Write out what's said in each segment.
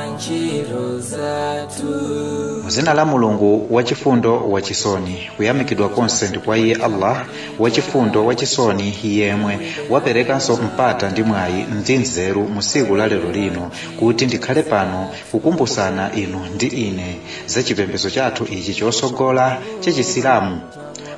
ntchito zathu. Muzina la Mulungu wachifundo wachisoni, kuyamikidwa konse ndi kwa iye Allah wachifundo wachisoni, yemwe waperekanso mpata ndi mwayi ndi nzeru mu tsiku la lero lino kuti ndikhale pano kukumbusana inu ndi ine za chipembedzo chathu ichi chosogola chachisilamu.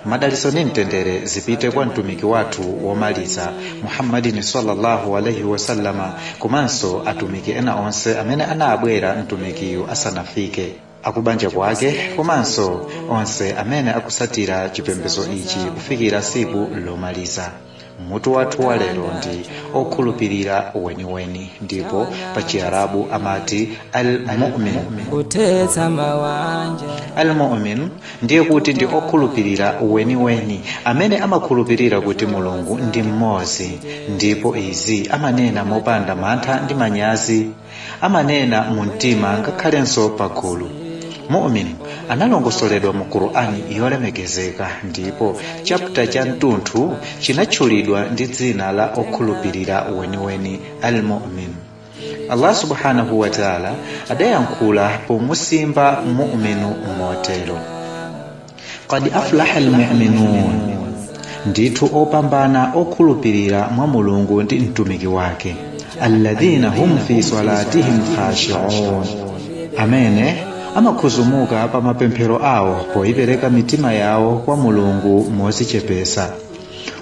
Madalitso ndi mtendere zipite kwa mtumiki wathu womaliza Muhammadin sallallahu alaihi wasallama, komanso atumiki ena onse amene anabwera mtumikiyu asanafike, akubanja kwake komanso onse amene akusatira chipembedzo ichi kufikira tsiku lomaliza. Mutu wathu wa lero ndi okhulupirira weniweni, ndipo pa Chiarabu amati al-mu'min. Kuthetsa mawanja. Al-mu'min ndiye kuti ndi okhulupirira weniweni, amene amakhulupirira kuti Mulungu ndi mmodzi, ndipo izi amanena mopanda mantha ndi manyazi, amanena mu mtima ngakhalenso pagulu. Mu'min analongosoledwa mu Qur'ani yolemekezeka, ndipo chapter cha mtunthu chinatchulidwa ndi dzina la okhulupirira weniweni al-mu'min. Allah subhanahu wa ta'ala adayankhula pomusimba mu'minu motero: qad aflaha al-mu'minun, ndithu opambana okhulupirira mwa Mulungu ndi mtumiki wake, alladhina hum fi salatihim khashi'un, amene amakhuzumuka pa mapemphero awo poyipereka mitima yawo kwa Mulungu mozichepesa,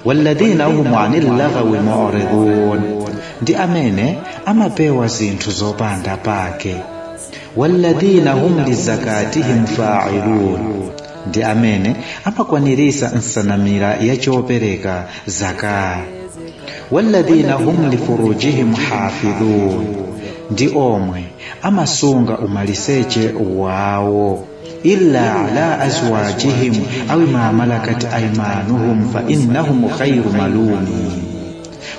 walladhina hum anil lagwi mu'ridun, ndi amene amapewa zinthu zopanda pake, walladhina hum lizakatihim fa'ilun, ndi amene amakwanirisa nsanamira ya chopereka zaka, walladhina hum lifurujihim hafidhun, ndi omwe amasunga umaliseche wawo, illa ala azwajihim aw ma malakat aymanuhum fa innahum khayru malumin,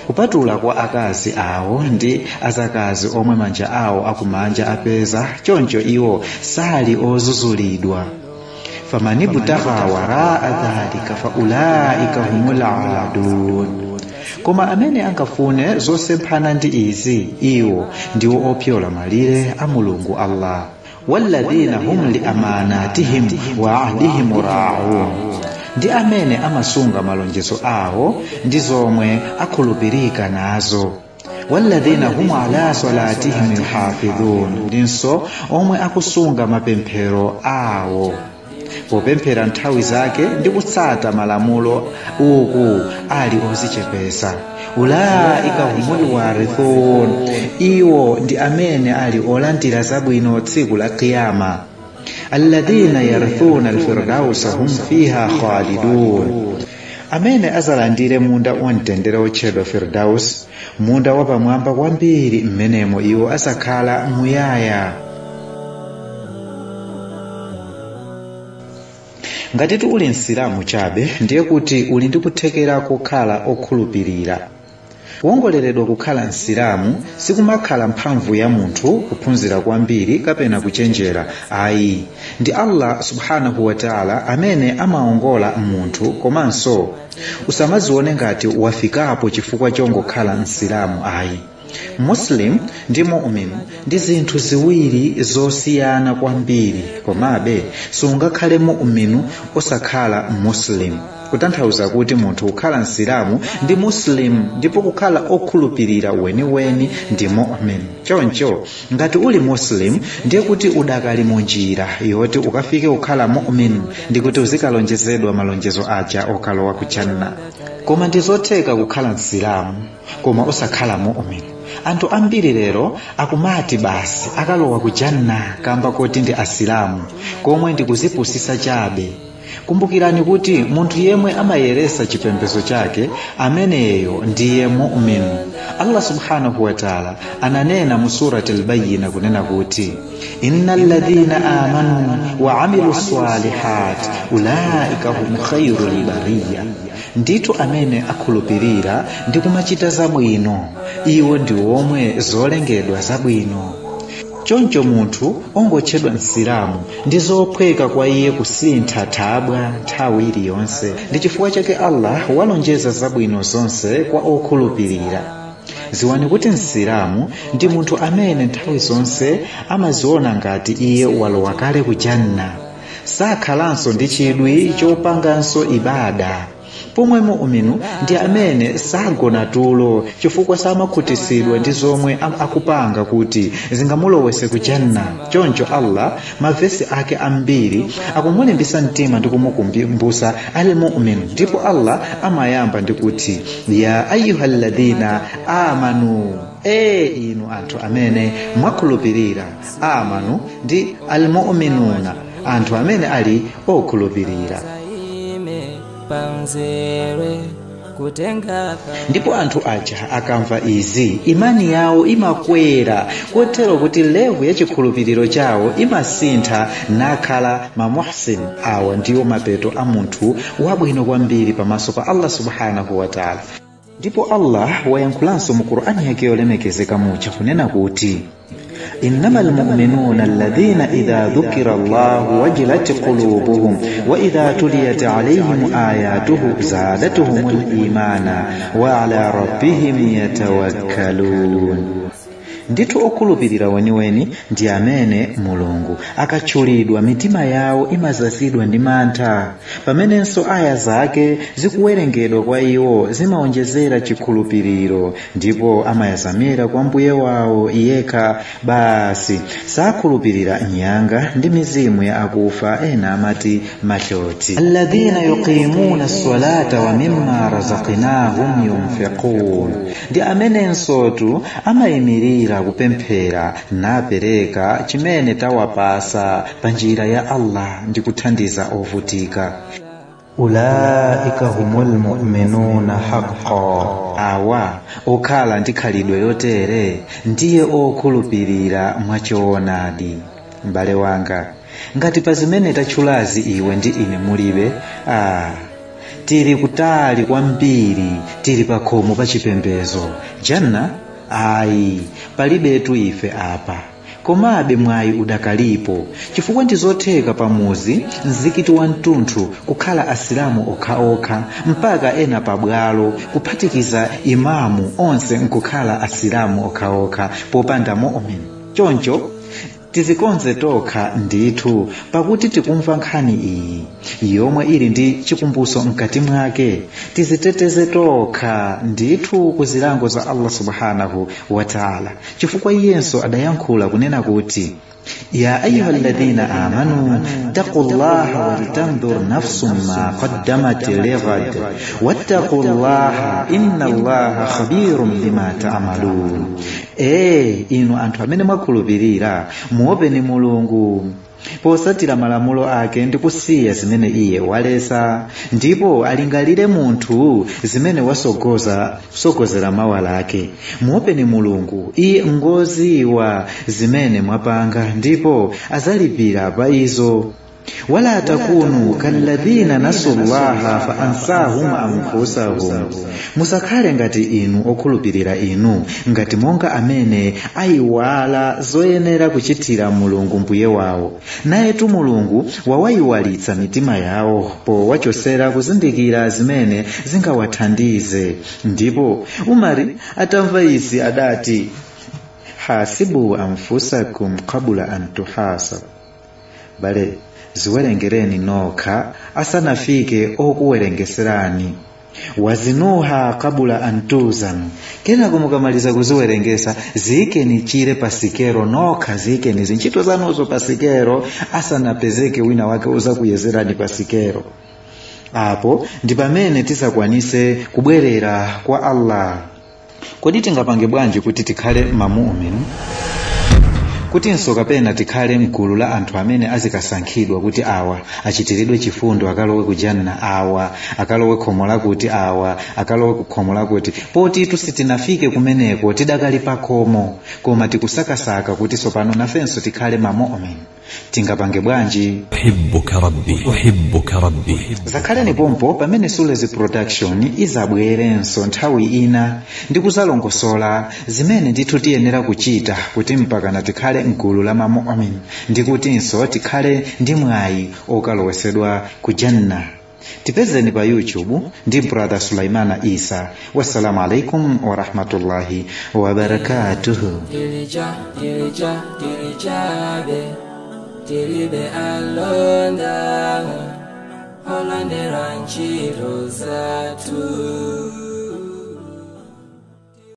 kupatula kwa akazi awo ndi azakazi omwe manja awo akumanja apeza, choncho iwo sali ozuzulidwa. Famanibtagha waraa dhalika fa ulaika humul aadun, koma amene angafune zosemphana ndi izi, iwo ndiwo opyola malire a Mulungu Allah. Walladhina hum li amanatihim wa ahdihim ra'un, ndi amene amasunga malonjezo awo ndi zomwe akhulupirika nazo. Walladhina hum ala salatihim yuhafidhun, ndinso omwe akusunga mapemphero awo popemphera nthawi zake ndi kutsata malamulo uku ali ozichepesa. Ulaika humul warithun, iwo ndi amene ali olandira zabwino tsiku la Qiyama. Alladhina yarithuna alfirdausa hum fiha khalidun, amene azalandire munda wamtendere otchedwa Firdaus, munda wapamwamba kwambiri, mmenemo iwo azakhala muyaya. Ngatitu uli msilamu chabe, ndiye kuti uli ndi kuthekera kokhala okhulupirira. Kuwongoleredwa kukhala msilamu sikumakhala mphamvu ya munthu kuphunzira kwambiri kapena kuchenjera, ayi. Ndi Allah subhanahu wa ta'ala amene amaongola munthu. Komanso usamazione ngati wafikapo chifukwa chongokhala msilamu, ayi. Muslim ndi mu'min ndi zinthu ziwiri zosiyana kwambiri, komabe sungakhale mu'minu osakhala muslim, kutanthauza kuti munthu kukhala msilamu ndi muslim, ndipo kukhala okhulupirira weniweni ndi mu'min. Choncho ngati uli muslim, ndiye kuti udakali munjira yoti ukafike kukhala mu'min, ndi kuti uzikalonjezedwa malonjezo aja okalowa ku Janna. Koma ndi zotheka kukhala msilamu koma osakhala mu'min. Anthu ambiri lero akumati basi akalowa ku Janna kamba koti ndi asilamu, komwe ndi kuzipusisa chabe. Kumbukirani kuti munthu yemwe amayeresa chipembedzo chake ameneyo ndiye mu'min. Allah subhanahu wa ta'ala ananena mu surati al-Bayyina kunena kuti innal ladhina amanu wa amilu salihat ulaika hum khairul bariyya, ndithu amene akhulupirira ndi kumachita zabwino, iwo ndi omwe zolengedwa zabwino. Choncho munthu ongotchedwa msilamu ndi zophweka kwa iye kusintha thabwa nthawi iliyonse. Ndi chifukwa chake Allah walonjeza zabwino zonse kwa okhulupirira. Ziwani kuti Msilamu ndi munthu amene nthawi zonse amaziona ngati iye walowa kale ku Janna, sakhalanso ndi chidwi chopanganso ibada. Pomwe mu'minu ndi amene sagona tulo chifukwa samakhutisidwa ndi zomwe akupanga kuti zingamulowese ku Janna. Choncho Allah mavesi ake ambiri akumulimbisa mtima ndi kumukumbutsa al-mu'min, ndipo Allah amayamba ndi kuti ya ayyuhalladhina amanu, inu anthu amene mwakhulupirira. Amanu ndi al-mu'minuna, anthu amene ali okhulupirira. Ndipo anthu aja akamva izi imani yawo imakwera kotero kuti levu ya chikhulupiriro chawo imasintha nakhala mamuhsin. Awa ndiwo mapeto a munthu wabwino kwambiri pamaso pa Allah subhanahu wa ta'ala. Ndipo Allah wayankhulanso mu Qur'ani yake yolemekezeka mucha kunena kuti إنما المؤمنون الذين إذا ذكر الله وجلت قلوبهم وإذا تليت عليهم آياته زادتهم الإيمان وعلى ربهم يتوكلون. Ndithu okhulupirira weniweni ndi amene Mulungu akatchulidwa mitima yawo imazazidwa ndi mantha, pamenenso aya zake zikuwerengedwa kwa iwo zimaonjezera chikhulupiriro, ndipo amayazamira kwa mbuye wawo yekha basi. Sakhulupirira nyanga ndi mizimu ya akufa, ena amati machoti. Alladhina yuqimuna as-salata wa mimma razaqnahum yunfiqun, ndi amenensotu amayimirira kupemphera napereka chimene tawapasa pa njira ya Allah ndi kuthandiza ovutika. Ulaika humul mu'minuna haqqan, awa okhala ndi khalidwe yotere ndiye okhulupirira mwachoonadi. M'bale wanga, ngati pa zimene tatchulazi iwe ndi ine mulibe, tili kutali kwambiri, tili pa khomo pa chipembezo. Janna ayi, palibetu ife apa. Komabe mwayi udakalipo, chifukwa ndi zotheka pamuzi mzikiti wa mtunthu kukhala asilamu okhaokha mpaka ena pabwalo kuphatikiza imamu onse nkukhala asilamu okhaokha popanda mu'min. Choncho tizikonze tokha ndithu, pakuti tikumva nkhani iyi yomwe ili ndi chikumbutso mkati mwake. Tiziteteze tokha ndithu ku zilango za Allah subhanahu wa ta'ala, chifukwa iyenso adayankhula kunena kuti ya ayuha alladhina amanu taqullaha waltanzur nafsum ma qaddamat lighad wattaqullaha inna allaha khabirun bima ta'malun. Inu anthu amene mwakhulupirira, muopeni Mulungu posatira malamulo ake ndi kusiya zimene iye walesa, ndipo alingalire munthu zimene wasogozera mawa lake. Muopeni Mulungu, iye ngoziwa zimene mwapanga ndipo azalipira pa izo. Wala takunu kalladhina nasullaha fa ansahum anfusahum, musakhale ngati inu okhulupirira inu ngati monga amene ayiwala zoyenera kuchitira Mulungu mbuye wawo, nayetu Mulungu wawayiwalitsa mitima yawo powachosera kuzindikira zimene zingawathandize. Ndipo Umari atamva izi adati hasibu anfusakum qabla an tuhasab, bale ziwerengereni nokha asanafike okuwerengeserani. Wazinuha kabula antuzanu, kenako mukamaliza kuziwerengesa ziyikeni chire pasikero nokha, ziyikeni zintchito zanuzo pasikero asanapezeke wina wake uzakuyezerani pasikero. Apo ndi pamene tisakwanise kubwerera kwa Allah. Kodi tingapange bwanji kuti tikhale mamu'min, kutinso kapena tikhale mgulu la anthu amene azikasankhidwa kuti awa achitiridwe chifundo akalowe ku Janna, awa akalowe khomo lakuti, awa akalowe ku khomo lakuti, poti sitinafike kumeneko, tidakali pa khomo, koma tikusakasaka kuti sopano nafenso tikhale mamu'min. Tingapange bwanji? Uhibbuka rabbi, uhibbuka rabbi. Zakhaleni pompo pamene Sulezi Production izabwerenso nthawi ina ndi kuzalongosola zimene ndithu tiyenera kuchita kuti mpakana tikhale mgulu la mamu'min ndi kutinso tikhale ndi mwayi okalowesedwa ku Janna. Tipezeni pa YouTube ndi Brother Sulaimana Isa. Wassalamu alaikum warahmatullahi wabarakatuhu. Tilija, tilija, tilijabe, tilibe alonda, holondera ntchito zathu.